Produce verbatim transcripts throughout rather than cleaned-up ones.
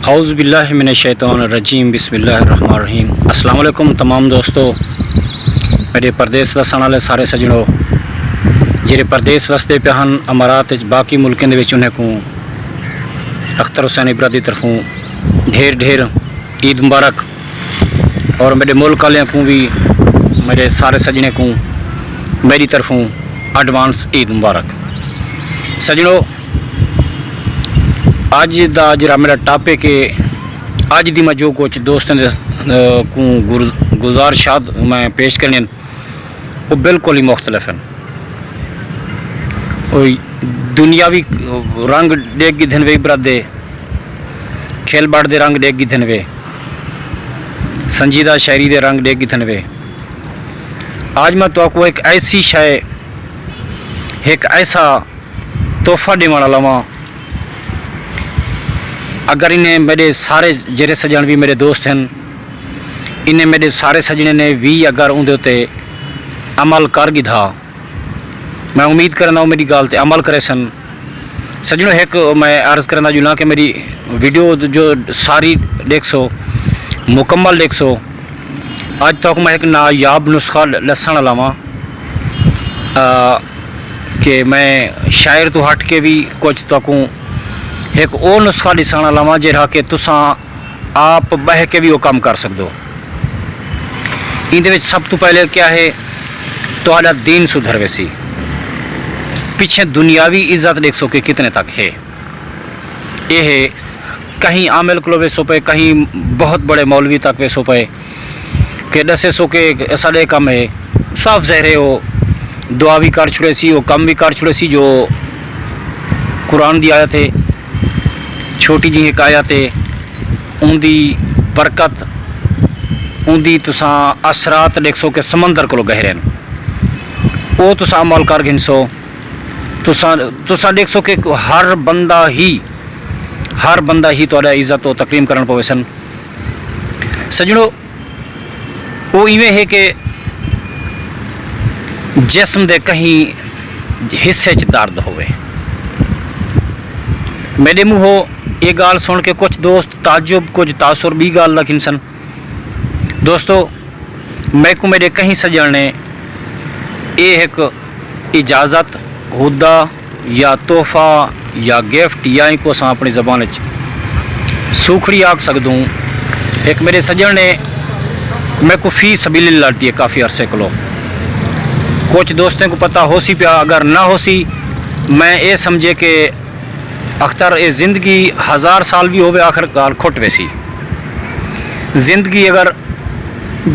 اعوذ باللہ من الشیطان الرجیم، بسم اللہ الرحمن الرحیم۔ السلام علیکم تمام دوستو، میرے پردیس وسن والے سارے سجنو، جڑے پردیس وسدے پہ ہن امارات وچ، باقی ملکیں دے وچ، انہیں کو اختر حسین ابرا دی طرفوں ڈھیر ڈھیر عید مبارک، اور میرے ملک والے کو بھی، میرے سارے سجنے کو میری طرفوں ایڈوانس عید مبارک۔ سجنو، اج دا جڑا میرا ٹاپک ہے، اج دی میں جو کچھ دوستاں دے، اے، کو گر-، گزارشات میں پیش کرنے ہیں، وہ بالکل ہی مختلف ہیں۔ وہ دنیاوی رنگ ڈیکھ گھدن وے عبرت دے، کھیل بڑ دے رنگ ڈیکھ گھدن وے، سنجیدہ شاعری دے رنگ ڈیکھ گھدن وے۔ اج میں تو کو ایک ایسی شے، ایک ایسا تحفہ ݙیوݨ آلا واں۔ اگر انہیں میݙے سارے جیڑھے سڄݨ وی میݙے دوست ہن، انہیں میݙے سارے سڄݨیں نے وی اگر اوندے اتے عمل کر گھدا، میں امید کریندا او میݙی ڳالھ تے عمل کریسن۔ سڄݨو، ہک میں عرض کریندا ڄلاں کہ میݙی ویڈیو جو ساری ݙیکھسو، مکمل ݙیکھسو، اڄ تہاکوں میں ہک نایاب نسخہ ݙسݨ آلا واں، آ، کہ میں شاعر توں ہٹ کے وی کجھ تہاکوں ہک او نسخہ ݙسݨ آلا واں جیڑھا کہ تساں آپ ٻہہ کے وی او کم کر سڳدو۔ ایندے وچ سب توں پہلے کیا ہے، تہاݙا دین سدھر ویسی۔ پچھے دنیاوی عزت ݙیکھسو کہ کتنے تک ہے۔ اے ہے، کہیں عامل کولو ویسو پئے، کہیں بہت بڑے مولوی تک ویسو پئے کہ ݙسیسو کہ ساݙے کم ہے۔ صاف ظاہر ہے، او دعا وی کر چھڑیسی، او کم وی کر چھڑیسی۔ جو قرآن دی آیت ہے، چھوٹی جی ہک آیت ہے، اوندی برکت، اوندی تساں اثرات ݙیکھسو کہ سمندر کولو گہرے ہن۔ او تساں عمل کر گھنسو۔ تساں، تساں ݙیکھسو کہ ہر بندہ ہی، ہر بندہ ہی تہاݙا عزت و تکریم کرݨ پویسن۔ سڄݨو، او ایویں ہے کہ جسم دے کہیں حصے چ درد ہووے۔ میݙے منہوں اے ڳالھ سݨ کے کجھ دوست تعجب، کجھ تاثر، ٻی ڳالھ دا گھنسن۔ دوستو، میکوں میݙے کہیں سڄݨ نے اے ہک اجازت، ہدہ یا تحفہ یا گفٹ یا اینکوں اساں اپݨی زبان وچ سوکھڑی آکھ سڳدوں، ہک میݙے سڄݨ نے میکوں فی سبیل اللہ ݙتی ہے کافی عرصے کولو۔ کجھ دوستیں کوں پتہ ہوسی پیا، اگر نہ ہوسی، میں اے سمجھے کہ اختر، اے زندگی ہزار سال وی ہووے، آخر کار کھٹ ویسی۔ زندگی اگر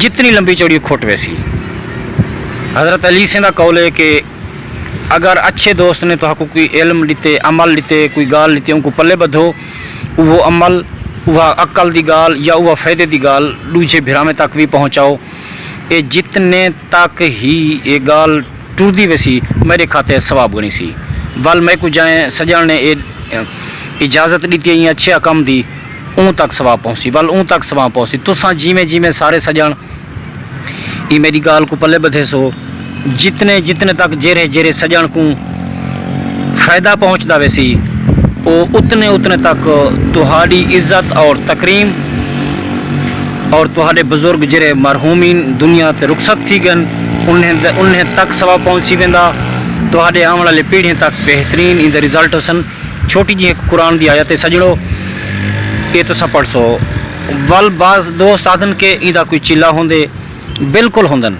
جتنی لمبی چوڑی کھٹ ویسی۔ حضرت علی سئیں دا قول ہے کہ اگر اچھے دوست نے تہاکوں کوئی علم ݙتے، عمل ݙتے، کوئی ڳالھ ݙتے، اونکوں پلے ٻدھو، اوہو عمل، اوہا عقل دی ڳالھ یا اوہا فائدے دی ڳالھ ݙوجھے بھراویں تک وی پہنچاؤ۔ اے جتنے تک ہی اے ڳالھ ٹردی ویسی، میݙے کھاتے ثواب ڳݨیسی۔ ول میکوں جئیں سڄݨ نے اے اجازت ݙتی ہے ایں اچھے کم دی، اوں تک ثواب پہنچسی، ول اوں تک ثواب پہنچسی۔ تساں جیویں جیویں سارے سڄݨ ایں میݙی ڳالھ کوں پلے ٻدھیسو، جتنے جتنے تک جیڑھے جیڑھے سڄݨ کوں فائدہ پہنچدا ویسی، او اتنے اتنے تک تہاݙی عزت اور تکریم اور تہاݙے بزرگ جیڑھے مرحومین دنیا تے رخصت تھی ڳن، انہیں، انہیں تک ثواب پہنچسی ویندا۔ تہاݙے آوݨ والے پیڑھیں تک بہترین ایندے رزلٹ ہوسن۔ چھوٹی جی ہک قرآن دی آیت ہے سڄݨو، اے تساں پڑھسو۔ ول بعض دوست آہدن کہ ایندا کوئی چلا ہوندے، بالکل ہوندن۔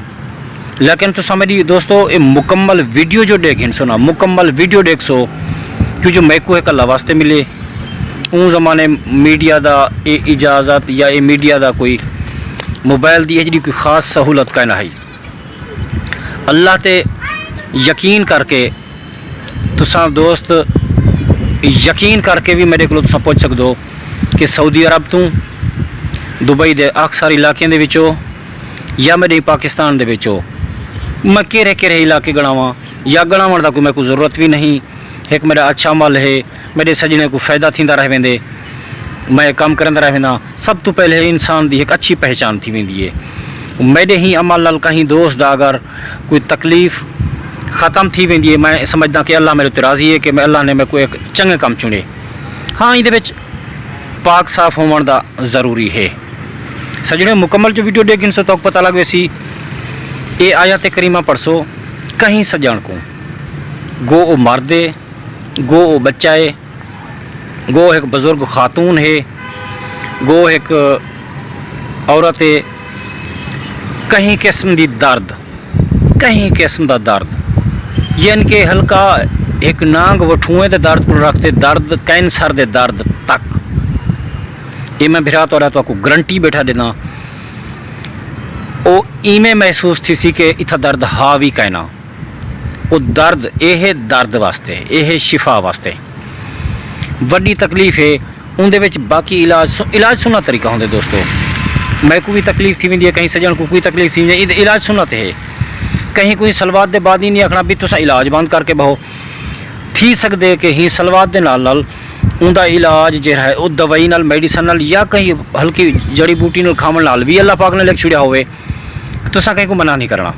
لیکن تساں میݙی دوستو اے مکمل ویڈیو جو ݙیکھ گھنسو نا، مکمل ویڈیو ݙیکھسو، کیوں جو میکوں ہک اللہ واسطے ملے۔ اوں زمانے میڈیا دا اے اجازت یا اے میڈیا دا کوئی موبائل دی ایجھی کوئی خاص سہولت کائنا ہئی۔ اللہ تے یقین کر کے تساں دوست یقین کر کے وی میݙے کولوں تساں پُچھ سڳدو کہ سعودی عرب توں، دبئی دے اکثر علاقیاں دے وچوں یا میݙے پاکستان دے وچوں میں کیڑھے کیڑھے علاقے ڳݨاواں یا ڳݨاوݨ دا کوئی میکوں ضرورت وی نہیں۔ ہک میݙا اچھا عمل ہے، میݙے سڄݨیں کوں فائدہ تھیندا رہ ویندے، میں کم کریندا رہ وینداں۔ سب توں پہلے انسان دی ہک اچھی پہچان تھی ویندی ہے۔ میݙے ہی عمل نال کہیں دوست دا اگر کوئی تکلیف ختم تھی ویندی ہے، میں سمجھداں کہ اللہ میݙے تے راضی ہے کہ میں، اللہ نے میکوں ہک چنڳے کم چُݨے۔ ہاں، ایندے وچ پاک صاف ہووݨ دا ضروری ہے۔ سڄݨے، مکمل جو ویڈیو ݙیکھ گھنسو، تہاکوں پتہ لڳ ویسی۔ اے آیت کریمہ پڑھسو، کہیں سڄݨ کوں، گو او مرد ہے، گو او ٻچہ ہے، گو ہک بزرگ خاتون ہے، گو ہک عورت ہے، کہیں قسم دی درد، کہیں قسم دا درد، یعنی کہ ہلکا ہک نانگ وٹھوئیں دے درد کوں رکھ تے درد، کینسر دے درد تک۔ اے میں بھرا تہاݙا تہاکوں گارنٹی ٻیٹھا ݙیندا، او ایویں محسوس تھیسی کہ اتھاں درد ہا وی کائنا۔ او درد، اے ہے درد واسطے، اے ہے شفا واسطے۔ وݙی تکلیف ہے، اوندے وچ باقی علاج سو-، علاج سُنّت طریقہ ہوندے دوستو۔ میکوں وی تکلیف تھی ویندی ہے، کہیں سڄݨ کوں کوئی تکلیف تھی ویندی ہے، علاج سُنّت ہے۔ کہیں کوئی صلوات دے بعد ہی نہیں آکھݨا بھی تساں علاج بند کر کے بہو۔ تھی سڳدے کہ ہی صلوات دے نال نال اوندا علاج جیڑھا ہے، او دوائی نال، میڈیسن نال یا کہیں ہلکی جڑی بوٹی نال کھاوݨ نال وی اللہ پاک نے لکھ چھڑیا ہووے۔ تساں کہیں کوں منع نہیں کرݨا۔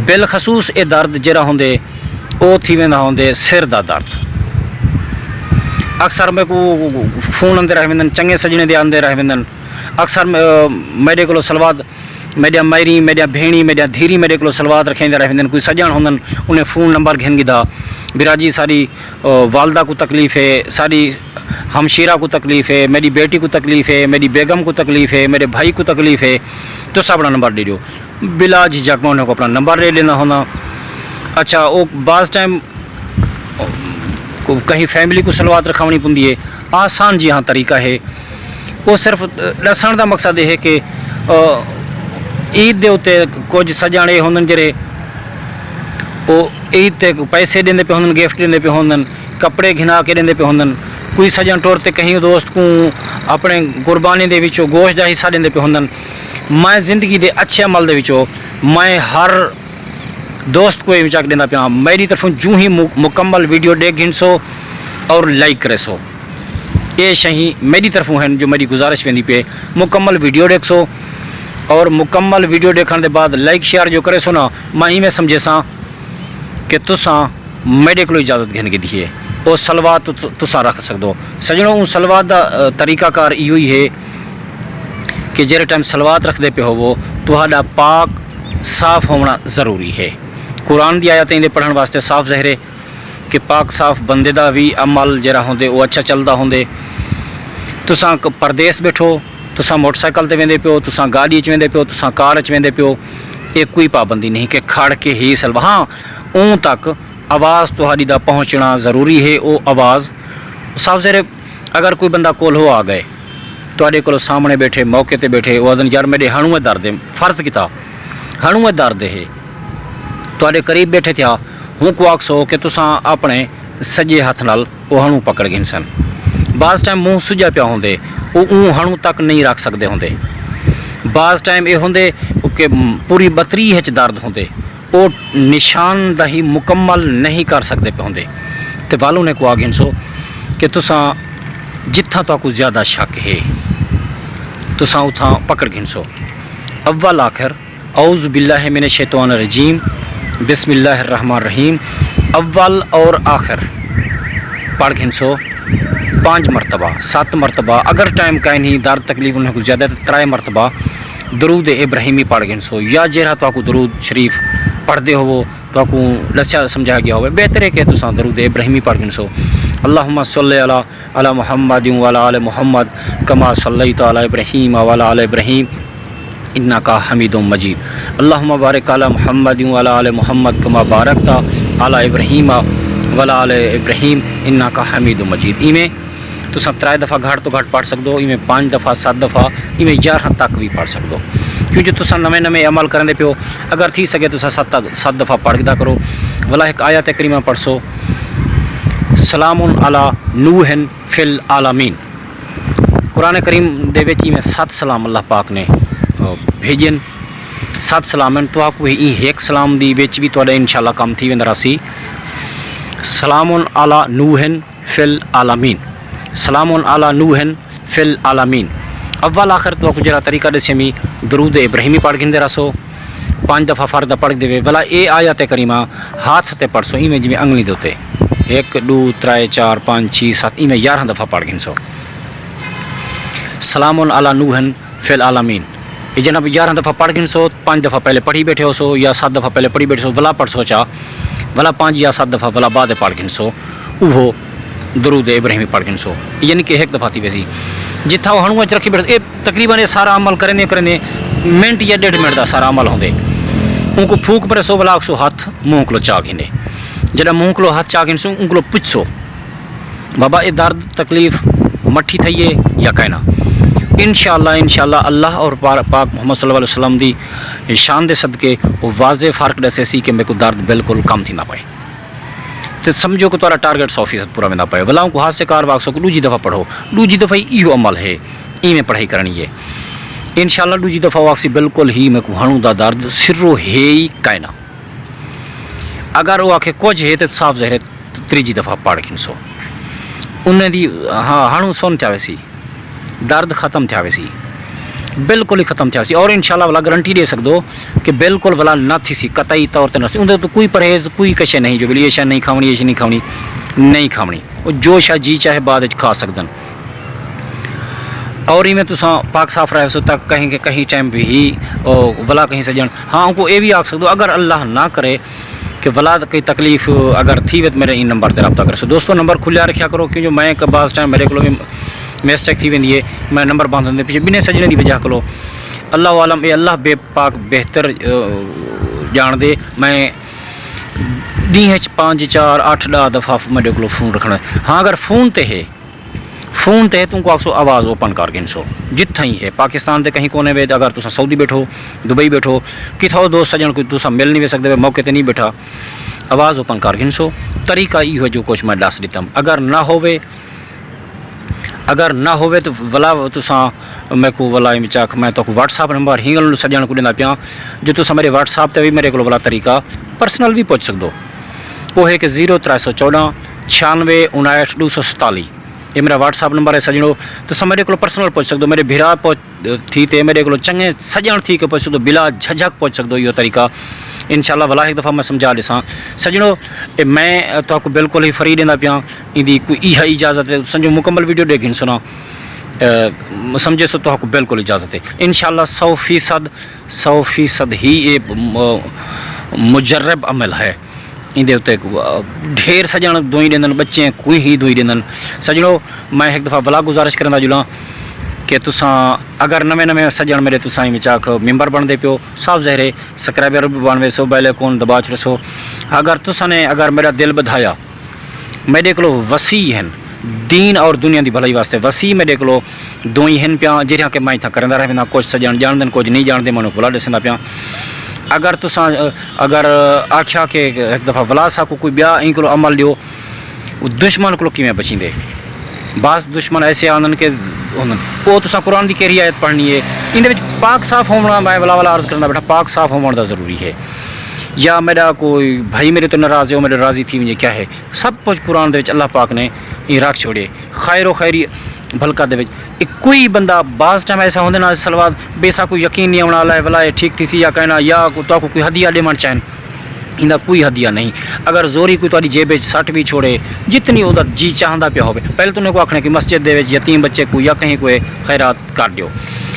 بالخصوص اے درد جیڑھا ہوندے، او تھی ویندا ہوندے سر دا درد۔ اکثر میکوں فون آندے رہ ویندن، چنڳے سڄݨے دے آندے رہ ویندن۔ اکثر م-، میݙے کولوں صلوات، میݙیاں مائریں، میݙیاں بھیݨیں، میݙیاں دھیریں میݙے کولوں صلوات رکھیندے رہ ویندن۔ کوئی سڄݨ ہوندن، انہیں فون نمبر گھن گھدا، بھی راجی ساݙی، آ، والدہ کوں تکلیف ہے، ساݙی ہمشیرہ کوں تکلیف ہے، میݙی بیٹی کوں تکلیف ہے، میݙی بیگم کوں تکلیف ہے، میݙے بھائی کوں تکلیف ہے، تساں اپݨا نمبر ݙے ݙیو۔ بلا جھجھک میں انہیں کوں اپݨا نمبر ݙے ݙیندا ہوندا۔ اچھا، او بعض ٹائم کہیں فیملی کوں صلوات رکھاوݨی پوندی ہے، آسان جیہاں طریقہ ہے۔ او صرف ݙسݨ دا مقصد اے ہے کہ، آ، عید دے اُتے کجھ سڄݨ اے ہوندن جیڑھے او عید تے پیسے ݙیندے پئے ہوندن، گفٹ ݙیندے پئے ہوندن، کپڑے گھنا کے ݙیندے پئے ہوندن۔ کوئی سڄݨ ٹر تے کہیں دوست کوں اپݨے قربانی دے وچوں گوشت دا حصہ ݙیندے پئے ہوندن۔ میں زندگی دے اچھے عمل دے وچوں میں ہر دوست کوں اے چک ݙیندا پیاں، میݙی طرفوں جوں ہی مو-، مکمل ویڈیو ݙیکھ گھنسو اور لائک کریسو۔ اے شئیں میݙی طرفوں ہن جو میݙی گزارش ویندی پئے، مکمل ویڈیو ݙیکھسو اور مکمل ویڈیو ݙیکھݨ دے بعد لائک شیئر جو کریسو نا، میں ایویں سمجھیساں کہ تساں میݙے کولوں اجازت گھن گھدی ہے۔ او صلوات تو تساں رکھ سڳدو۔ سڄݨو، اوں صلوات دا، آ، طریقہ کار ایہو ہی ہے کہ جیڑھے ٹائم صلوات رکھدے پئے ہووو، تہاݙا پاک صاف ہووݨا ضروری ہے۔ قرآن دی آیتیں دے پڑھݨ واسطے صاف ظاہر ہے کہ پاک صاف بندے دا وی عمل جیڑھا ہوندے، او اچھا چلدا ہوندے۔ تساں ک-، پردیس ٻیٹھو، تساں موٹر سائیکل تے ویندے پئے ہو، تساں گاݙی اچ ویندے پئے ہو، تساں کار اچ ویندے پئے ہو، اے کوئی پابندی نہیں کہ کھڑ کے ہی صلو-، ہاں، اوں تک آواز تہاݙی دا پہنچݨا ضروری ہے۔ او آواز صاف ظاہر ہے، اگر کوئی بندہ کولھو آ ڳئے، تہاݙے کولھو سامݨے ٻیٹھے، موقع تے ٻیٹھے، او آہدن، "یار، میݙے ہݨوں اے درد ہے، فرض کیتا، ہݨوں اے درد ہے۔" تہاݙے قریب ٻیٹھے تھیا، ہوں کوں آکھسو کہ تساں اپݨے سڄے ہتھ نال او ہݨوں پکڑ گھنسن۔ بعض ٹائم منہ سجا پیا ہوندے، او اوں ہݨوں تک نہیں رکھ سڳدے ہوندے۔ بعض ٹائم اے ہوندے کہ پوری ٻتری اچ درد ہوندے۔ او نشاندہی مکمل نہیں کر سڳدے پئے ہوندے۔ تے ول انہیں کوں آ گھنسو کہ تساں جتھاں تہاکوں زیادہ شک ہے، تساں اتھاں پکڑ گھنسو۔ اول آخر، اعوذ باللہ من الشیطان الرجیم، بسم اللہ الرحمن الرحیم، اول اور آخر پڑھ گھنسو پنج مرتبہ، ست مرتبہ، اگر ٹائم کائنی، درد تکلیف انہیں کوں زیادہ، تے ترائے مرتبہ درود ابراہیمی پڑھ گھنسو، یا جیڑھا تہاکوں درود شریف پڑھدے ہووو، تہاکوں ݙسیا سمجھایا ڳیا ہووے، بہتر ہے کہ تساں درود ابراہیمی پڑھ گھنسو۔ اللہم صلی علی، علی محمد و علی آل محمد کما صلیت علی ابراہیم و علی آل ابراہیم انک حمید مجید۔ اللہم بارک علی محمد و علی آل محمد کما بارکت علی ابراہیم و علی آل ابراہیم انک حمید مجید۔ ایویں تساں ترائے دفعہ گھٹ توں گھٹ پڑھ سڳدو، ایویں پنج دفعہ، ست دفعہ، ایویں یارہاں تک وی پڑھ سڳدو۔ کیوں جو تساں نویں نویں عمل کریندے پیو، اگر تھی سڳے تساں ست، ست دفعہ پڑھ گھدا کرو۔ ولا ہک آیت کریمہ پڑھسو، سلام علی نوح فی العالمین۔ قرآن کریم دے وچ ایویں ست سلام اللہ پاک نے، آ، بھیجن۔ ست سلام ہن، تہاکوں وی ایں ہک سلام دی وچ وی تہاݙا انشاءاللہ کم تھی ویندا رہسی۔ سلام علی نوح فی العالمین۔ سلام علی نوح فی العالمین۔ اول آخر تہاکوں جیڑھا طریقہ ݙسیمی، درود ابراہیمی پڑھ گھندے رہسو، پنج دفعہ فرض دا پڑھ گھدے وے، ولا اے آیت کریمہ ہتھ تے پڑھسو، ایویں جیویں انگلی دے اتے، ہک، ݙو، ترائے، چار، پنج، چھی، ست، ایویں یارہاں دفعہ پڑھ گھنسو۔ سلام علی نوح فی العالمین۔ اے جناب یارہاں دفعہ پڑھ گھنسو، پنج دفعہ پہلے پڑھی بیٹھے ہوسو یا ست دفعہ پہلے پڑھی بیٹھے سو، ولا پڑھسو چا، ولا پنج یا ست دفعہ ولا بعد پڑھ گھنسو، اوہو درود ابراہیمی پڑھ گھنسو، یعنی کہ ہک دفعہ تھی ویسی۔ جتھاں او ہنو اچ رکھی بیٹھے، اے تقریباً اے سارا عمل کریندے کریندے منٹ یا ڈیڑھ منٹ دا سارا عمل ہوندے۔ اونکوں پھوک پریسو، ولا آکھسو ہتھ منہ کولو چا گھنے۔ جݙاں منہ کولو ہتھ چا گھنسو، اونکولو پچھسو، بابا، اے درد تکلیف مٹھی تھئی ہے یا کائنا؟ انشاءاللہ، انشاءاللہ، اللہ اور پا-، پاک محمد صلی اللہ علیہ وسلم دی شان دے صدقے او واضح فرق ݙسیسی کہ میکوں درد بالکل کم تھیندا پئے۔ تے سمجھو کہ تہاݙا ٹارگٹ سو فیصد پورا ویندا پئے۔ ولا اونکوں ہاسے کار واکسو کہ ݙوجھی دفعہ پڑھو، ݙوجھی دفعہ ایہو عمل ہے، ایویں پڑھائی کرݨی ہے۔ انشاءاللہ ݙوجھی دفعہ او آکھسی بالکل ہی میکوں ہݨوں دا درد سروں ہے ہی کائنا۔ اگر او آکھے کجھ ہے تے صاف ظاہر ہے تریجھی دفعہ پڑھ گھنسو۔ انہیں دی، ہاں، ہاڑوں سن تھیا ویسی، درد ختم تھیا ویسی، بالکل ہی ختم تھیا ویسی۔ اور انشاءاللہ ولا گارنٹی ݙے سڳدو کہ بالکل ولا نہ تھیسی، قطعی طور تے نہ تھیسی۔ اندے تو کوئی پرہیز، کوئی کشے نہیں جو بلی اے شے نہیں کھاوݨی، اے شے نہیں کھاوݨی، نہیں کھاوݨی۔ او جو شے جی چاہے بعد وچ کھا سڳدن۔ اور ایویں تساں پاک صاف رہسو تاکہ کہیں کہ کہیں ٹائم بھی ہی او ولا کہیں سڄݨ، ہاں، اونکوں اے وی آکھ سڳدو، اگر اللہ نہ کرے کہ ولا کئی تکلیف اگر تھی وے تاں میݙے ایں نمبر تے رابطہ کرسو۔ دوستو، نمبر کھلیا رکھیا کرو، کیوں جو میں کہ بعض ٹائم میݙے کولوں وی مسٹیک تھی ویندی ہے، میں نمبر بند ہوندے پچھے ٻنہیں سڄݨیں دی وجہ کولوں۔ اللہ عالم، اے اللہ بے پاک بہتر، آ، ڄاݨدے۔ میں ݙینہہ اچ پنج، چار، اٹھ، ݙاہ دفعہ میݙے کولوں فون رکھݨا ہے۔ ہاں، اگر فون تے ہے، فون تے ہے تاں اونکوں آکھسو آواز اوپن کر گھنسو۔ جتھاں ہی ہے، پاکستان دے کہیں کونے وچ، اگر تساں سعودی ٻیٹھو، دبئی ٻیٹھو، کتھاؤ دوست سڄݨ کوں تساں مل نہیں وے سڳدے، موقع تے نہیں ٻیٹھا، آواز اوپن کر گھنسو۔ طریقہ ایہو جو کجھ میں ݙس ݙتم۔ اگر نہ ہووے، اگر نہ ہووے تاں ولا تساں میکوں ولا ایں وچ آکھ، میں تہاکوں واٹس ایپ نمبر ہی ڳل سڄݨ کوں ݙیندا پیاں، جو تساں میݙے واٹس ایپ تے وی میݙے کولوں ولا طریقہ پرسنل وی پُچھ سڳدو۔ او ہے کہ زیرو ترے سو چوݙاں چھیانوے انہٹھ ݙو سو ستالی۔ اے میݙا واٹس ایپ نمبر ہے سڄݨو، تساں میݙے کولوں پرسنل پُچھ سڳدو، میݙے بھرا پُچھ تھی تے میݙے کولوں چنڳے سڄݨ تھی کے پُچھ سڳدو، بلا جھجھک پُچھ سڳدو۔ ایہو طریقہ انشاءاللہ ولا ہک دفعہ میں سمجھا ݙیساں۔ سڄݨو، اے میں تہاکوں بالکل ہی فری ݙیندا پیاں، ایندی کوئی ایہا اجازت ہے، سمجھو مکمل ویڈیو ݙیکھ گھنسو نا۔ اے، سمجھیسو تہاکوں بالکل اجازت ہے۔ انشاءاللہ سو فیصد، سو فیصد ہی اے م-، مجرب عمل ہے۔ ایندے اتے ڈھیر سڄݨ دوئیں ݙیندن، ٻچے کوئی ہی دوئیں ݙیندن۔ سڄݨو، میں ہک دفعہ ولا گزارش کریندا جلاں کہ تساں اگر نویں نویں سڄݨ میݙے تساں ایں وچ آکھ ممبر بݨدے پیو، صاف ظاہر ہے سبسکرائبر بھی بݨ ویسو، بیل آئیکن دبا چھوڑسو۔ اگر تساں نے، اگر میݙا دل ٻدھایا، میݙے کولو وسیع ہن، دین اور دنیا دی بھلائی واسطے وسیع میݙے کولو دوئیں ہن پیاں، جیڑھیاں کہ میں اتھاں کریندا رہ وینداں۔ کجھ سڄݨ ڄاݨدن، کجھ نہیں ڄاݨدے، میں انہاں کوں ولا ݙسیندا پیاں۔ اگر تساں، اگر آکھیا کہ ہک دفعہ ولا ساکوں کوئی ٻیا ایں کولو عمل ݙیو، او دشمن کولو کیویں بچیندے؟ بعض دشمن ایسے آندن کہ ہوندن، او تساں قرآن دی کیڑھی آیت پڑھنی ہے؟ ایندے وچ پاک صاف ہووݨا، میں ولا ولا عرض کریندا ٻیٹھاں، پاک صاف ہووݨ دا ضروری ہے۔ یا میݙا کوئی بھائی میݙے توں ناراض ہے، او میݙے راضی تھی ونڄے، کیا ہے؟ سب کجھ قرآن دے وچ اللہ پاک نے ایں رکھ چھوڑے۔ خیر و خیری بھلکا دے وچ اے کوئی بندہ بعض ٹائم ایسا ہوندے نا، صلوات بے ساکوں یقین نہیں آوݨا، اللہ ولا اے ٹھیک تھیسی یا کائنا، یا کو-، تہاکوں کوئی ہدیہ ݙیوݨ چاہن، ایندا کوئی ہدیہ نہیں۔ اگر زوری کوئی تہاݙی جیب وچ سٹ وی چھوڑے، جتنی اوندا جی چاہندا پیا ہووے، پہلے تاں انہیں کوں آکھݨے کہ مسجد دے وچ یتیم بچے کوں یا کہیں کوں خیرات کر ݙیو۔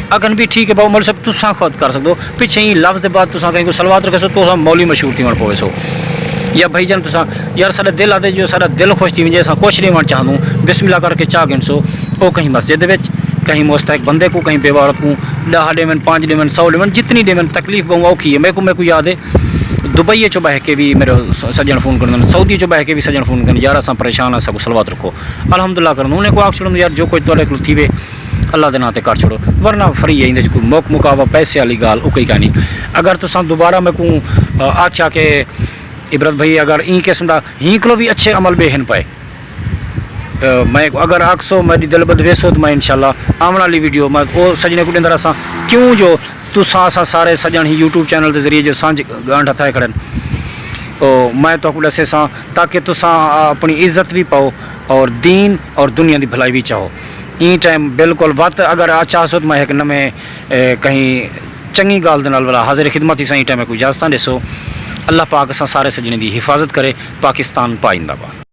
اکھن بھی ٹھیک ہے بابا مولوی صاحب، تساں خود کر سڳدو۔ پچھے ایں لفظ دے بعد تساں کہیں کوں صلوات رکھیسو، تساں مولوی مشہور تھیوݨ پویسو۔ یا بھائی جان تساں، یار ساݙا دل آہدے جو ساݙا دل خوش تھی ونڄے، اساں کچھ ݙیوݨ چاہندوں، بسم اللہ کر کے چا گھنسو، او کہیں مسجد دے وچ، کہیں مستحق بندے کوں، کہیں بے وار کوں، ݙاہ ݙیون، پنج ݙیون، سو ݙیون، جتنی ݙیون، تکلیف ٻہوں اوکھی ہے۔ میکوں، میکوں یاد ہے دبئی چوں ٻہہ کے وی میݙے س-، سڄݨ فون کریندن، سعودی چوں ٻہہ کے وی سڄݨ فون کریندن، یار اساں پریشان ہاں، ساکوں صلوات رکھو۔ الحمدللہ کریندوں، انہیں کوں آکھ چھوڑوں، یار جو کچھ تہاݙے کول تھیوے اللہ دے ناں تے کر چھوڑو، ورنہ فری ہے، ایندے وچ کوئی مک مکاوا، پیسے والی ڳالھ او کوئی کائنی۔ اگر تساں دوبارہ میکوں، آ، آکھیا کہ عبرت بھائی اگر ایں قسم دا ہی کولو وی اچھے عمل ٻئے ہن پئے، آ، میں اگر آکھسو میݙی دل ٻدھویسو تاں میں انشاءاللہ آوݨ والی ویڈیو میں او سڄݨیں کوں ݙیندا رہساں۔ کیوں جو تساں اساں سارے سڄݨ ہی یوٹیوب چینل دے ذریعے جو سانجھ ڳانڈھ ہتھائے کھڑن، او میں تہاکوں ݙسیساں تاکہ تساں اپݨی عزت وی پاؤ اور دین اور دنیا دی بھلائی وی چاہو۔ ایں ٹائم بالکل وت اگر آ چاہسو تاں میں ہک نویں، اے، کہیں چنڳی ڳالھ دے نال ولا حاضر خدمت ہیساں۔ ایں ٹائم میکوں اجازتاں ݙیسو۔ اللہ پاک اساں سارے سڄݨیں دی حفاظت کرے۔ پاکستان پائندہ باد۔